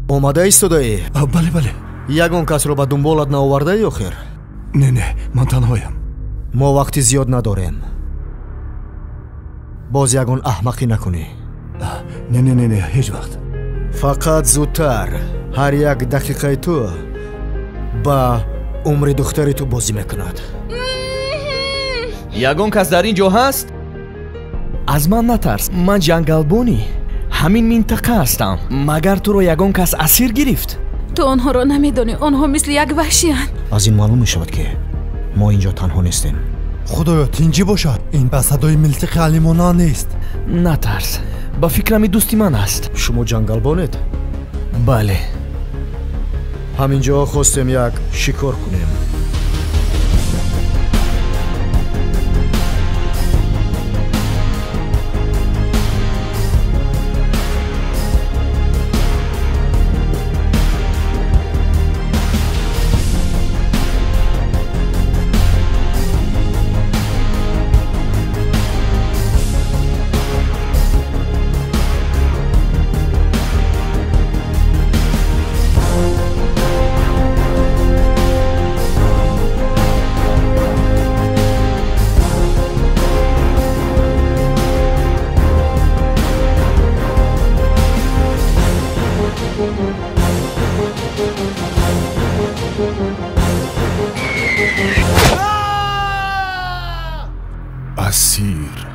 Омада истодаӣ? Бале, бале. Ягон касро ба дунболат наовардаӣ охир? Не, не, ман танҳоям. Мо вақти зиёд надорем. Боз ягон аҳмақӣ накунӣ. Не, не, не, не, ҳеҷ вақт. Фақат зудтар. Ҳар як дақиқаи ту ба умри духтари ту бозӣ мекунад. Ягон кас дар ин ҷо ҳаст? Аз ман натарс, ман ҷангалбони ҳамин минтақа ҳастам. Магар туро ягон кас асир гирифт? Ту онҳоро намедонӣ, онҳо мисли як ваҳшиянд. Аз ин маълум мешавад, ки мо инҷо танҳо нестем. Худоё, тинҷӣ бошад. Ин ба садои милтиқи алимона нест. Натарс, ба фикрам ин дӯсти ман аст. Шумо ҷангалбонед? Бале. Ҳаминҷо хостем як шикор кунем. Асир.